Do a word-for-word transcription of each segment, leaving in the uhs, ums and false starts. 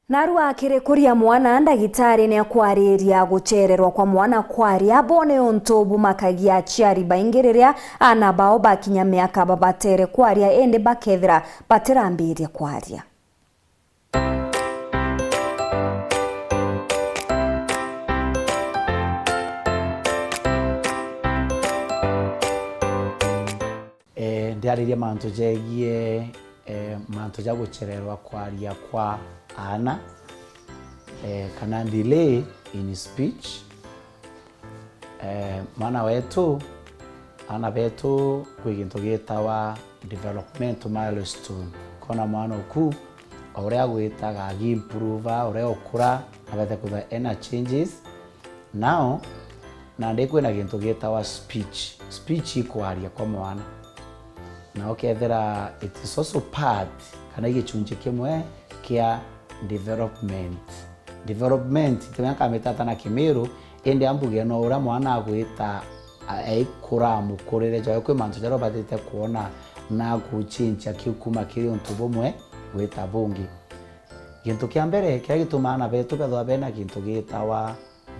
Narua akirikuria mwana, ndagitari ni akwariria gucererwa kwa mwana kwaria. Bo ni untu bumakagia aciari baingi riria aana bao bakinya miaka babatere kwaria, indi bakethira batirambiria kwaria. Eh, ndiaririe mantu jegie, eh, mantu ja gucererwa kwaria kwa aana, eh, kana delay in speech. Eh, mwana wetu, aana betu, kwi gintu gitawa developmental milestone. Kona mwana uku, o uria agwitaga, agiimprova, uria ukura, abete kwithirwa ena changes. Now, nandi kwina gintu gitawa speech. Speech i kwaria kwa mwana. Na ukethira it is also part, kana i gicunji kimwe kia development. Development, ntimenya nkamita ata na Kimiru, indi ambuge no uria mwana agwita, a-, aikura mukurire jwawe, kwi mantu jaria ubatite kwona na guchinchia kiu kuma kiri untu bumwe gwita bungi. Gintu kia mbere kiria gitumaa aana betu bethwa bena gintu gitawa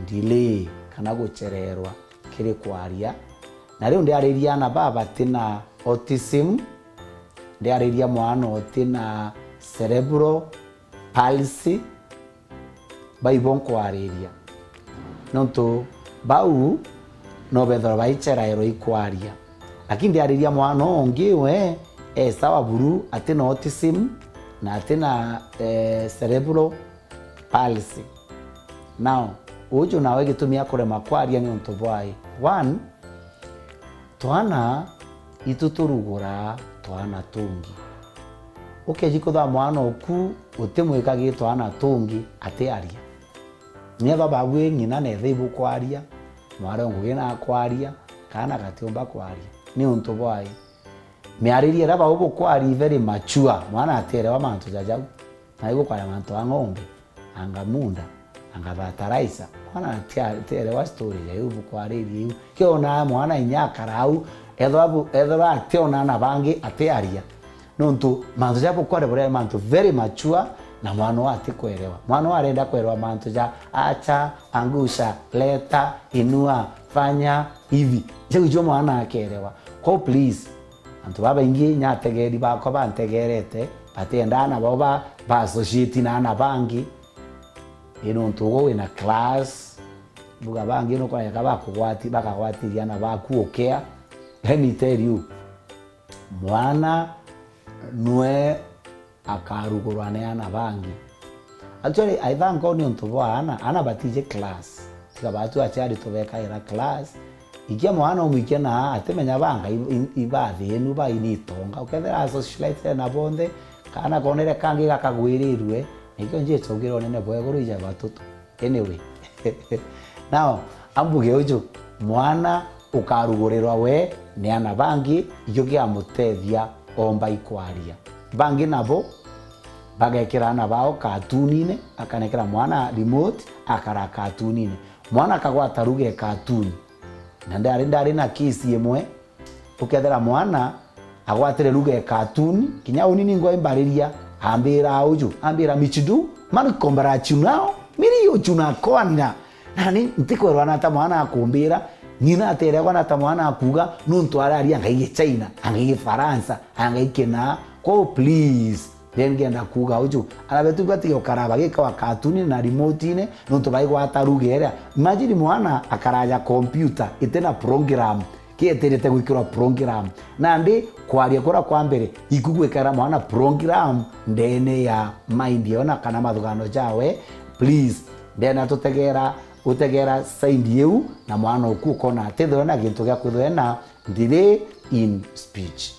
delay kana gucererwa kiri kwaria. Na riu ndiariria aana baa batina autism, ndiariria mwana utina cerebral palsy, baibo nkwariria. Nontu bau no bethirwa baiceraerwa ikwaria. Lakini ndiariria mwana ungi we e sawa buru, atina autism na atina, eh, cerebral palsy. Now, uju nawe gitumi akurema kwaria ni untu bwai? One, twana itu turugura twana tungi. Ukeji kutha mwana uku utimwikagi twana tungi atiaria. Niethwa babui ng'ina netha ibukwaria, mwari o ngugi nakwaria, kana gatiumba kwaria. Ni untu bwai? Miaririe iria bau bukwari very mature, mwana atierewa mantu ja jau. Na igukwaria mantu a ng'ombe, anga munda, anga fertilizer. Mwana atia-, atierewa story ja iu bukwaririe iu. Kiona mwana inya akara au, ethwa bu-, ethwa ationa na bangi atiaria. Nontu mantu ja bukwari buria mantu very mature, na mwana uyu atikwerewa. Mwana uyu arenda kwerewa mantu ja acha, angusha, leta, inua, fanya, hivi. Jau ijo mwana akerewa. Kwou please, antu babaingi nya ategeri bakwa bantegerete, batienda aana bao ba, ba associate na aana bangi. Ii nontu ugwe wina class, mbuga bangi nukwoneka bakugwati-, bakagwatiria aana baku ukea. Let me tell you, mwana nwe akarugurwa ni aana bangi. Actually, I thank God ni untu bwa aana, aana batiji class. Tiga batu aciari tubekaira class. Ikia mwana umwikie na atimenya banga i-, i-, ibathinu ba ini itonga. Ukethira asocialize na bonthe, kana konere kangi gakagwirirue, nikio njicogira unene bwa iguru ija batutu. Anyway. Now, ambuge uju, mwana ukarugurirwa we ni aana bangi, ikio giamutethia omba ikwaria. Bangi nabo bagekira aana bao katunine, akanekera mwana remote, akara katunine. Mwana akagwata ruga e katuni. Na ndari, ndari na case imwe, ukethira mwana agwatire ruga e katuni, kinya uni ningwa imbariria, ambira uju, ambira, "Michidu, man kombarachunao, miri uchuna kwanina." Nani ntikwerwa nata mwana akumbira, ng'ina ateregwa nata mwana akuga, nuntu araria angai Gichina, angai Gifaransa, angai kina. Kwou please, then ngenda kuga uju, aana betu batige gukara bagikawa katuni na remote-ine, nuntu baigwata ruga iria. Imagine mwana akaraja computer itina program, kietirite gwikirwa program. Nandi kwaria kuria kwa mbere, iku gwikira mwana program ndene ya mind yao na kana mathugano jawe, please, ndena tutegera, utegera side iu, na mwana uku ukona atithwe na gintu gia kwithwa ena delay in speech.